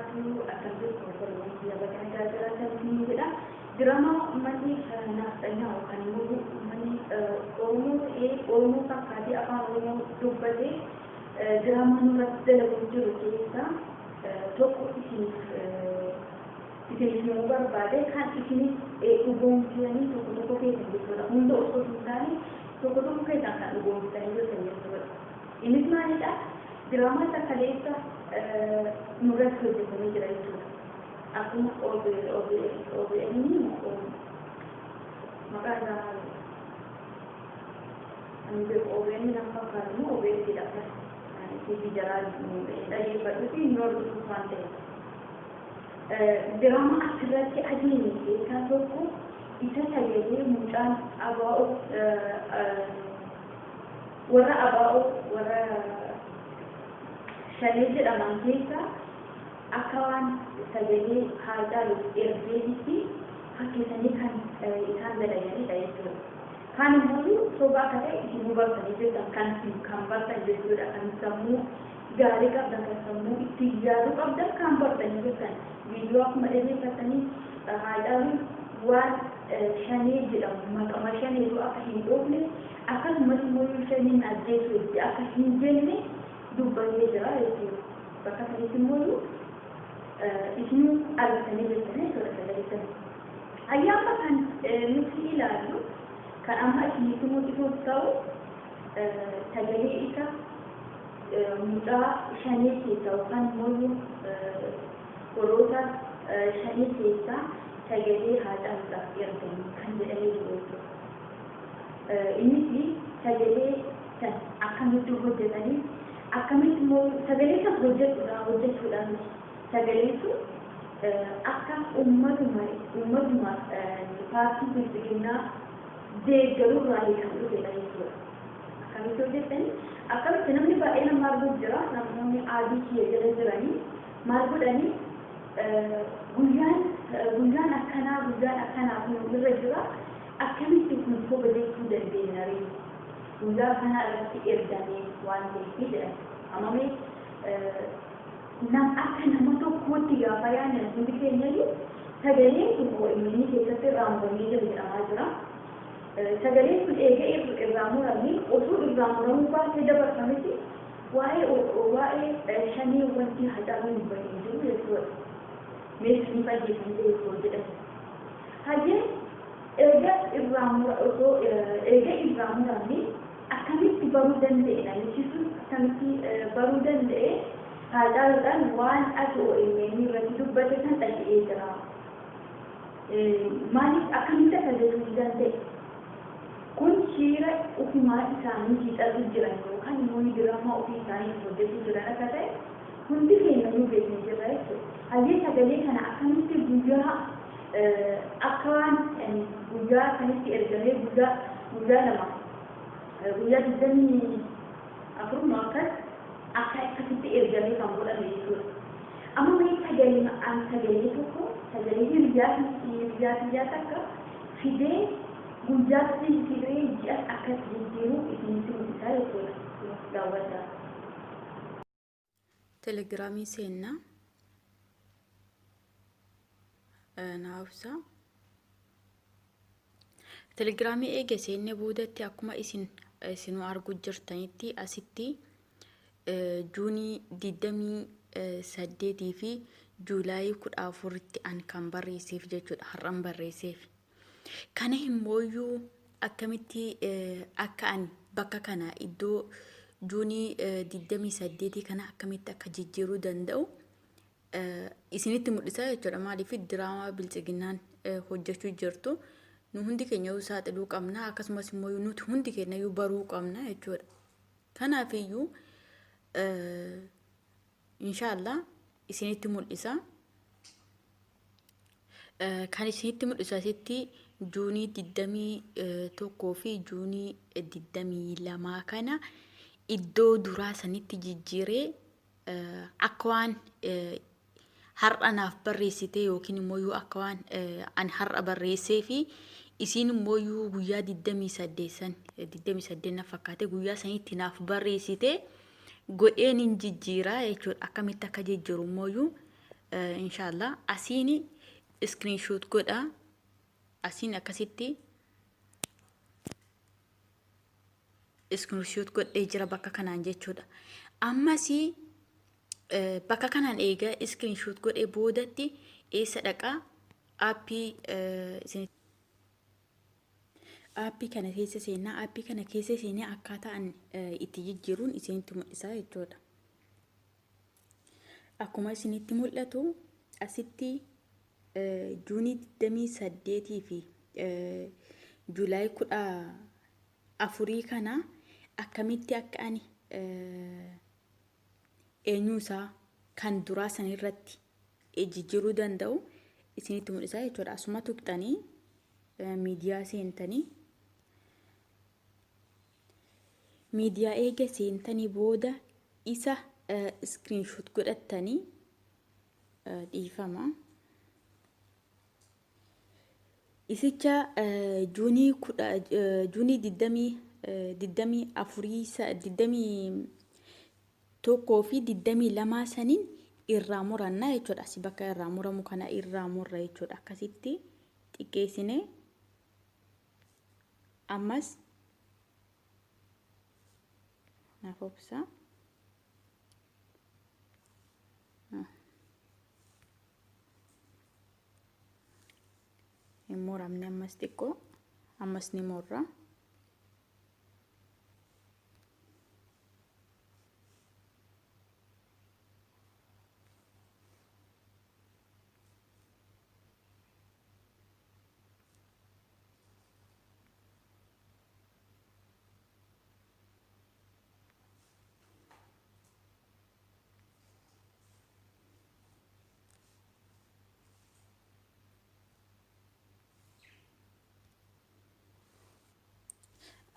Wabarakatuh. Akkam jirtu obboleewwan kiyya, baga nagaa jiraatan isiniin jedha. Diraamaa uummanni nafxanyaa yookaan immoo uummanni Oromoo ta'ee Oromoo fakkaatee afaan Oromoo dubbatee diraamaa nurratti dalagu jiru keessaa tokko isiniif himuu barbaade, kan isinis dhugoomsitanii tokko tokko keessan jechuudha. Hunda osoo hin taane tokko tokko keessan kan dhugoomsitanii jirtan jechuudha. Innis maalidha? Diraamaa kaleessa nurratti hojjetamee jira jechuudha. Akkuma OBN maqaa isaa maali? Ani beeku OBN nan fakkaatu moo OBS dha akkas. Ani TV jalaa dhageeffadhuti hin hordofuuf waan ta'eef. Diraamaa asirratti adeeme keessaa tokko isa sagalee mucaan abaa'oo warra abaa'oo warra shanee jedhaman keessaa akka waan sagalee Haacaaluuf ergeetitti fakkeessanii kan isaan dalaganidha jechuudha. Kaan immoo soba akka ta'e isin hubattanii jirtan, kan kan bartan jechuudha. Kan sammuu gaarii qabdan, kan sammuu ittiin yaaduu qabdan kan bartanii jirtan. Viidiyoo akkuma dhageeffatanii Haacaaluun waan shanee jedhamu maqama shaneetu akka hin dhoofne, akkasumas immoo shaniin ajjeesuu akka hin jenne dubbatee jira jechuudha. Bakka sanitti immoo isinuu argitanii jirtan jechuudha sagalee sana. Ayyaama kan nuti ilaallu, kan amma isinitti mul'isuuf ta'u, sagalee isa mucaa shanee keessaa yookaan immoo warroota shanee keessaa sagalee Haacaaluudhaaf erganii kan jedhamee jiru jechuudha. Innis sagalee san akkamitti hojjetanii, akkamitti immoo sagalee san hojjechuudhaan miti. Sagaleen sun akka uummatuma paartii bilbiginnaa deeggaruu irraa kan dhufedha jechuudha. Akkamitti hojjetanii, akkamitti namni baay'ee nama arguu jira. Namoonni adii kiyya jala jiranii maal godhanii, guyyaan guyyaan akkanaa, guyyaan akkanaa kun irra jira, akkamitti kun soba jechuu dandeenya ree, guyyaa kanaa irratti ergamee waan ta'eef jedhan. Amamee nam akka nama tokkootti gaafa yaadne, hundi keenyayyuu sagaleen kun OMN keessatti irraa muramee jira jedhamaa jira. Sagaleen kun eega irraa muramee, osoo irraa muramuu baatee dabarfametti, waa'ee shanii wanti Hacaaluun dubbatee jiru jechuudha. Meeshaa ajjeesanii osoo jedhan. Hayyee, erga irraa mura osoo erga irraa muramee akkamitti baruu danda'e namichi sun, akkamitti baruu danda'e Haacaaluudhaan waan ati OMN irratti dubbate kan dhaga'ee jira? Maaliif akkamitti akka jechuu danda'e? Kun shiira ofumaa isaanii hiixatu jiran yookaan immoo diraamaa ofii isaanii hojjechuu jiran akka ta'e hundi keenya nu beeknee jirra jechuudha. Hayyee, sagalee kana akkamitti guyyaa akka waan guyyaa sanitti ergamee guyyaa 2, guyyaa 24 akkas akka akkasitti ergamee kan godhame jechuudha. Amma mee sagalee an sagalee tokko, sagalee hiriyaa hiriyaa takka fidee guyyaatti jijjiiree ji'as akkas jijjiiruu isinitti mul'isaa jechuudha. Daawwadhaa. Telegiraamii seennaa naa ibsa. Telegiraamii eega seenne boodatti, akkuma isin isinuu arguu jirtanitti, asitti Juunii 28 fi Juulaayii 14tti an kan barreesseef jechuudha, har'an barreesseef. Kana immooyyuu akkamitti akka an bakka kana iddoo Juunii 28 kana akkamitti akka jijjiiruu danda'u isinitti mul'isa jechuudha. Maaliif diraamaa biltsiginnaan hojjechuu jirtu nu hundi keenya iyyuu saaxiluu qabna, akkasumas immoo nuti hundi keenya iyyuu baruu qabna jechuudha. Kanaafiyyuu inshaallah isinitti mul'isa. Kan isinitti mul'isu asitti Juunii 21 fi Juunii 22 kana iddoo duraa sanitti jijjiiree akka waan har'a naaf barreessite yookiin immoo yoo akka waan an har'a barreessee fi isiin immoo yoo guyyaa 28 san, 28 na fakkaate, guyyaa sanitti naaf barreessite godheen hin jijjiiraa jechuudha. Akkamitti akka jijjiiru immoo Inshaallah asiin iskiriinshoot godha. Asiin akkasitti iskiriinshoot godhee jira bakka kanaan jechuudha. Ammas bakka kanaan eega iskiriinshoot godhee boodatti eessa dhaqaa? Aappii kana keessa seenaa. Aappii kana keessa seenee akkaataa an itti jijjiiruun isinitti mul'isa jechuudha. Akkuma isinitti mul'atu asitti Juunii 28 fi Juulaay 14 kana akkamitti akka ani eenyuusaa kan duraa sanirratti jijjiiruu danda'u isinitti mul'isa jechuudha. Asuma tuqxanii miidiyaa seentanii, miidiyaa eega seentanii booda isa iskiriinshoot godhattanii, dhiifama. Isicha Juunii 24, 21 fi 22 saniin irraa murannaa jechuudha. Asi bakka irraa muramu kana irraa murra jechuudha. Akkasitti xiqqeessinee ammas naaf obsa. Hin muramne, ammas xiqqoo ammas ni murra.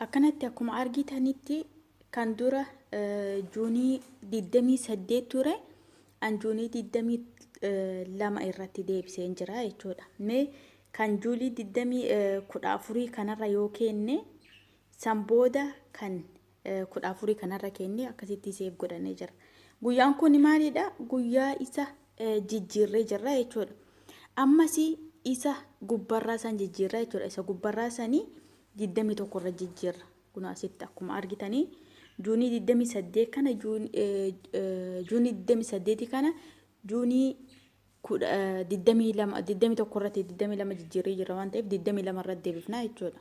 Akkanatti akkuma argitanitti kan dura Juunii 28 ture, an Juunii 22 irratti deebiseen jira jechuudha. Mee kan Juulii 14 kanarra yoo kenne, san booda kan 14 kanarra kenne, akkasitti save godhannee jira. Guyyaan kun maalidha? Guyyaa isa jijjiirree jirra jechuudha. Ammas isa gubbarraa san jijjiirra jechuudha. Isa gubbarraa sanii 21 irra jijjiirra. Kun asitti akkuma argitanii Juunii 28 kana, Juunii 28 kana Juunii 22, 21 irratti 22 jijjiirree jira waan ta'eef 22 irratti deebifnaa jechuudha.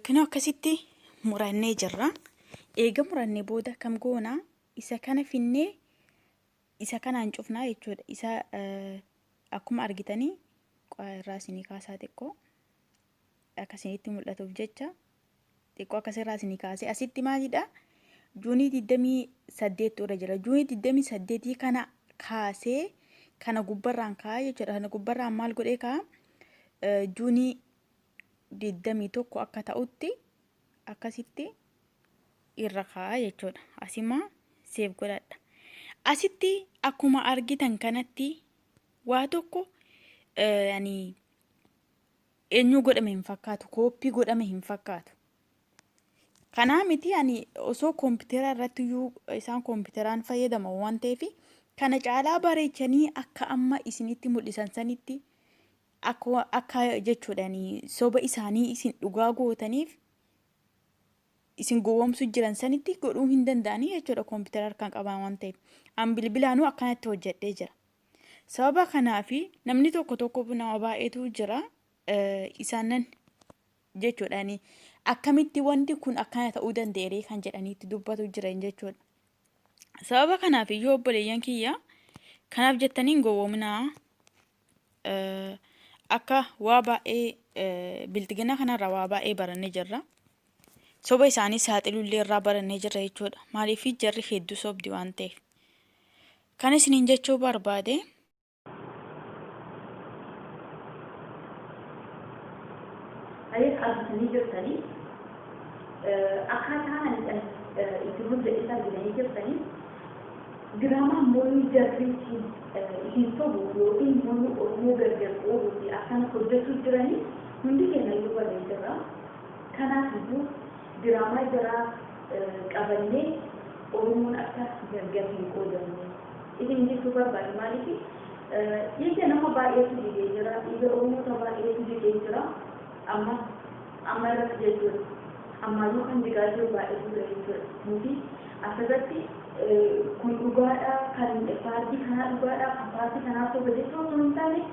Kunoo akkasitti murannee jirra. Eega murannee booda kam goonaa? Isa kana finnee isa kanaan cufnaa jechuudha. Isa akkuma argitanii irraa isinii kaasaa, xiqqoo akkasinitti mul'atuuf jecha xiqqoo akkasirraa isinii kaasee, asitti maalidha? Juunii 28 irra jira. Juunii 28 kana kaasee kana gubbarraan kaa'aa jechuudha. Kana gubbarraan maal godhee kaa'a? Juunii 21 akka ta'utti akkasitti irra kaa'a jechuudha. Asimaa save godhadha. Asitti akkuma argitan kanatti waa tokko ani eenyu godhame hin fakkaatu, kooppii godhame hin fakkaatu. Kanaa miti, ani osoo koompitara irratti iyyuu isaan koompitaraan fayyadaman waan ta'eef kana caalaa bareechanii akka amma isinitti mul'isan sanitti akka jechuudhaan soba isaanii isin dhugaa gootaniif isin gowwoomsuu jiran sanitti godhuu hin danda'anii jechuudha, koompitara harkaan qaban waan ta'eef. An bilbilaanuu akkanatti hojjedhee jira. Sababa kanaafi namni tokko tokko, nama baay'eetu jira, isaanan jechuudhaan akkamitti wanti kun akkana ta'uu danda'e kan jedhaniitti dubbatu jiran jechuudha. Sababa kanaaf iyyuu obboleeyyan kiyya, kanaaf jettanii hin gowwoominaa. Akka waa baay'ee biltigina kanarraa waa baay'ee barannee jirra. Soba isaanii saaxilullee irraa barannee jirra jechuudha. Maaliif? Jarri hedduu sobdi waan ta'eef. Kan isiniin jechuu barbaade. Ayees argitanii jirtanii, akkaataa ani itti hojjedhes argitanii jirtanii. Diraamaan mormii jarri isin sobu yookiin mormii Oromoo gargar qooduu fi akkana hojjechuu jiranii hundi keenya iyyuu barree jirra. Kanaaf iyyuu diraamaa jaraa qabannee Oromoon akka gargar hin qoodamne. Isin Wanni jechuu barbaade maaliif dhiiga nama baay'eetu jigee jira, dhiiga Oromoota baay'eetu jigee jira. Amma amma irratti jechuudha. Ammayyuu kan jigaa jiru baay'eetu jira jechuudha. Nuti asirratti kun dhugaadha, kan paartii kanaa dhugaadha, kan paartii kanaa soba jechuu osoo hin taane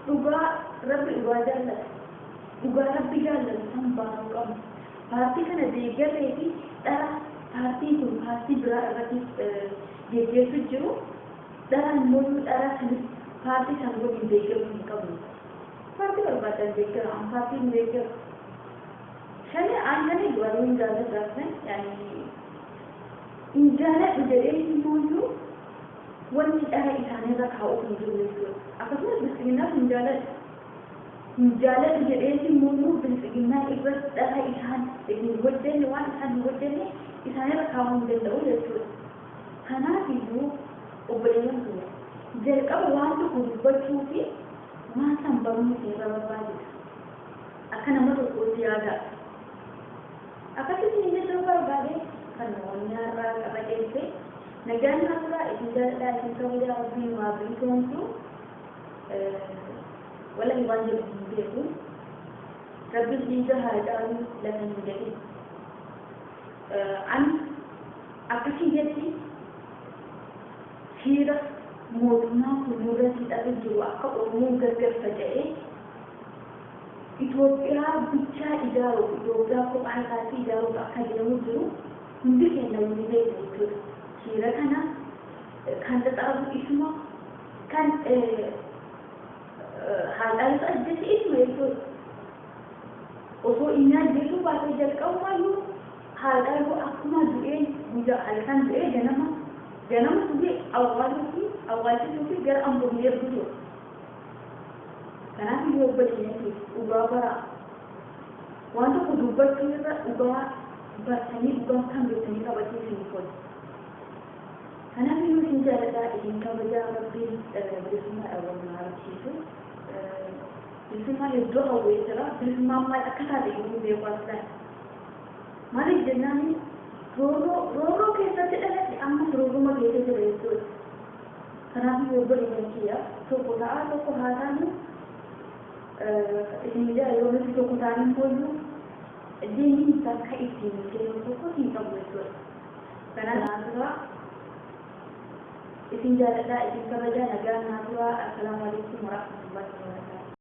dhugaa Rabbi dhugaa jaallata. Dhugaa Rabbi jaallatu san baasuu qabna. Paartii kana deeggarree fi dhara paartiin kun paartii biraa irratti geggeessu jiru dharaan immoo dhara sanis paartii san waliin deeggaruu hin qabnu. Paartii barbaadan deeggara, an paartii hin deeggaru. Shane an shane du'anii hin jaalladhu akkan yaani hin jaaladhu jedhee immoo wanti dhara isaanirra kaa'uuf hin jiru jechuudha. Akkasumas bilxiginnaas hin jaaladhu. Hin jaaladhu jedhee immoo bilxiginnaa irra dhara isaan hin hojjenne waan isaan hin hojjenne isaanirra kaa'uu hin danda'u jechuudha. Kanaaf iyyuu obboleeyyan kiyya jalqaba waan tokko dubbachuu fi waan san baruun isinirra barbaachisa. Akka nama tokkootti yaadaa. Akkasitti isin jechuu barbaade kan wanni har'aa qabadhee dhufe nagaan naa turaa isin jaaladhaa isin kabajaa Rabbiin nu haa bilisoomsu. Wallahi waan jedhu hin beeku. Rabbiin dhiiga Haacaaluu lafa hin gatin. Ani akka kiyyatti shiira mootummaan kun nurratti xaxu jiru akka Oromoon gargar faca'ee Itoophiyaa bichaa ijaaruuf Itoophiyaa kophaa isaatti ijaaruuf akka deemu jiru hundi keenya ni beekna jechuudha. Shiira kana kan xaxaabu isuma kan Haacaalus ajjeese isuma jechuudha. Osoo inni ajjeesuu baatee jalqabumaayyuu Haacaaluu akkuma du'een guyyaa halkan du'ee ganama ganama du'ee awwaaluu fi awwaalchisuu fi gara Amboo hin ergu ture. Kanaaf iyyuu obboleeyyan kiyya dhugaa baraa. Waan tokko dubbachuu irra dhugaa bartanii dhugaan kan beektanii qabachuu isiniif tola. Kanaaf iyyuu isin jaaladha, isin kabajaa Rabbiin bilisummaadhaan wal nu haa barsiisu. Bilisummaa hedduu hawwee jira. Bilisummaan maal akka taate iyyuu hin beeku aslaan. Maaliif jennaan roorroo roorroo keessatti dhaladhe ammas roorruma keessa jira jechuudha. Kanaaf iyyuu obboleeyyan kiyya tokko ta'aa tokko haa taanu isin jira yoo nuti tokko taane immoo diinni bakka ittiin nu seenu tokko hin qabu jechuudha. Kanaaf turaa isin jaaladha isin kabajaa nagaan naa turaa assalaamu alaikum warahmatullahi wabarakatuh.